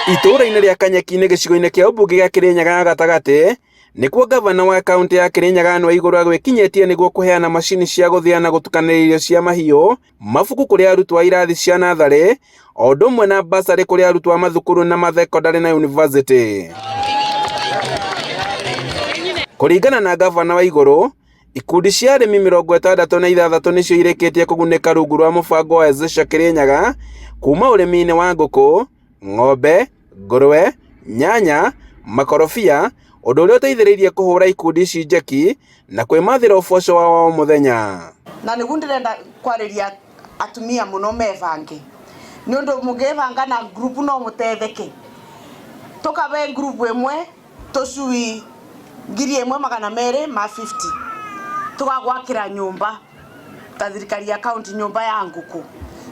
Itũũra-inĩ rĩa Kanyeki-inĩ gĩcigo-inĩ kĩa ũmbunge gĩa Kĩrĩnyaga ya gatagatĩ nĩkuo ngavana wa kaũntĩ ya Kĩrĩnyaga Anne Waigũrũ agwĩkinyĩtie nĩguo kũheana macini cia gũthĩa na gũtukanĩria irio cia mahiũ, mabuku kũrĩ arutwo a irathi cia natharĩ, o ũndũ ũmwe na bursary kũrĩ arutwo a mathukuru na mathekondarĩ na yunivasĩtĩ. Kũringana na ngavana Waigũrũ, Ikundi cia arĩmi 66 nĩcio irĩkĩtie kũgunĩka rungu rwa mũbango wa Wezesha Kirinyaga kuma ũrĩmi-inĩ wa ngũkũ, ng'ombe, ngũrwe, nyanya, makorobia, ũndũ ũrĩa ũteithĩrĩirie kũhũra ikundi ici njeki na kwĩmathĩra ũboco wao wa o mũthenya. Na nĩguo ndĩrenda kwarĩria atumia mũno mebange nĩ ũndũ mũngĩbanga na group no mũtetheke tũkabe group ĩmwe Tũcui 1250 tũgagwakĩra nyũmba ta thirikari ya county nyũmba ya ngũkũ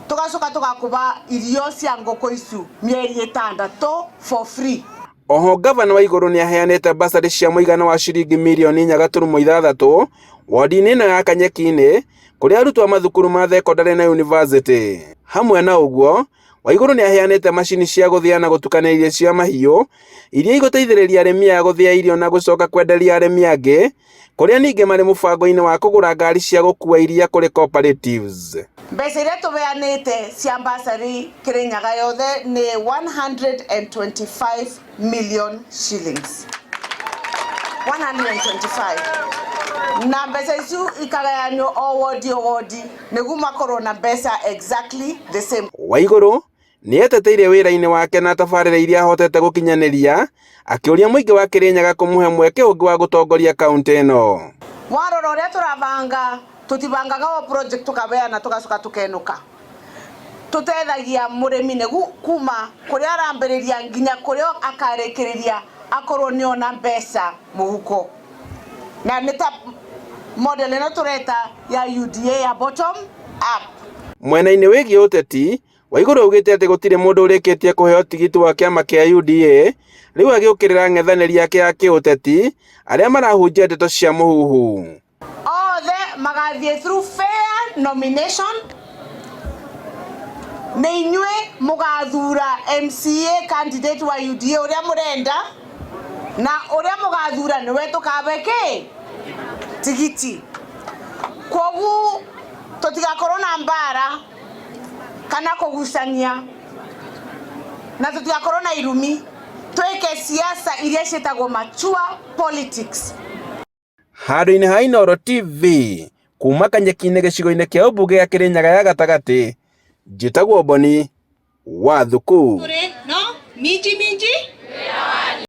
tũgacoka tũgakũba irio cia ngũkũ icu mĩeri ĩtandatũ for free. Oho Ngavana Waigũrũ nĩaheanĩte bursary cia mũigana wa ciringi mirioni 4.6 wodi-inĩ ĩno ya Kanyeki-inĩ kũrĩ arutwo a mathukuru ma thekondarĩ na yunivasĩtĩ. Hamwe na ũguo, Waiguru nĩ aheanĩte macini cia gũthĩa na gũtukania irio cia mahiũ iria igũteithĩrĩria arĩmi aya gũthĩa irio na gũcoka kwenderia arĩmi angĩ, kũrĩa ningĩ marĩ mũbango-inĩ wa kũgũra ngari cia gũkua iria kũrĩ cooperatives. Mbeca iria tũbeanĩte cia bursary Kĩrĩnyaga yothe nĩ 125 million shillings. 125 na mbeca icu ikagayanio o wodi o wodi nĩguo makorwo na mbeca exactly the same. Waigũrũ nĩ eteteire wĩra-inĩ wake na tabarĩra iria ahotete gũkinyanĩria, akĩũria mũingĩ wa Kĩrĩnyaga kũmũhe mweke ũngĩ wa gũtongoria kaũntĩ ĩno. Warora ũrĩa tũrabanga, tũtibangaga o project tũkabeana tũgacoka tũkenũka. Tũtethagia mũrĩmi nĩguo kuma kũrĩa arambĩrĩria nginya kũrĩa akarĩkĩrĩria akorwo nĩona mbeca mũhuko. Na nĩ ta model ĩno tũreta ya UDA ya bottom up. Mwena-inĩ wĩgiĩ ũteti, Waiguru augĩte atĩ gũtirĩ mũndũ ũrĩkĩtie kũheo tigiti wa kĩama kĩa UDA, rĩu agĩũkĩrĩra ang'ethanĩri ake a kĩũteti arĩa marahunjia ndeto cia mũhuhu. Othe magathiĩ through fair nomination nĩ inyuĩ mũgathura MCA candidate wa UDA ũrĩa mũrenda na ũrĩa mũgathura nĩwe tũkabe kĩ tigiti kwoguo tũtigakorwo na mbara kana kũgucania na tũtigakorwo na irumi twĩke siasa iria ciĩtagwo mature politics. Handũ-inĩ ha Inooro TV, kuma Kanyeki-inĩ gĩcigo-inĩ kĩa ũmbunge gĩa Kĩrĩnyaga ya gatagatĩ, njĩtagwo Boni wa Thuku. No minji minji.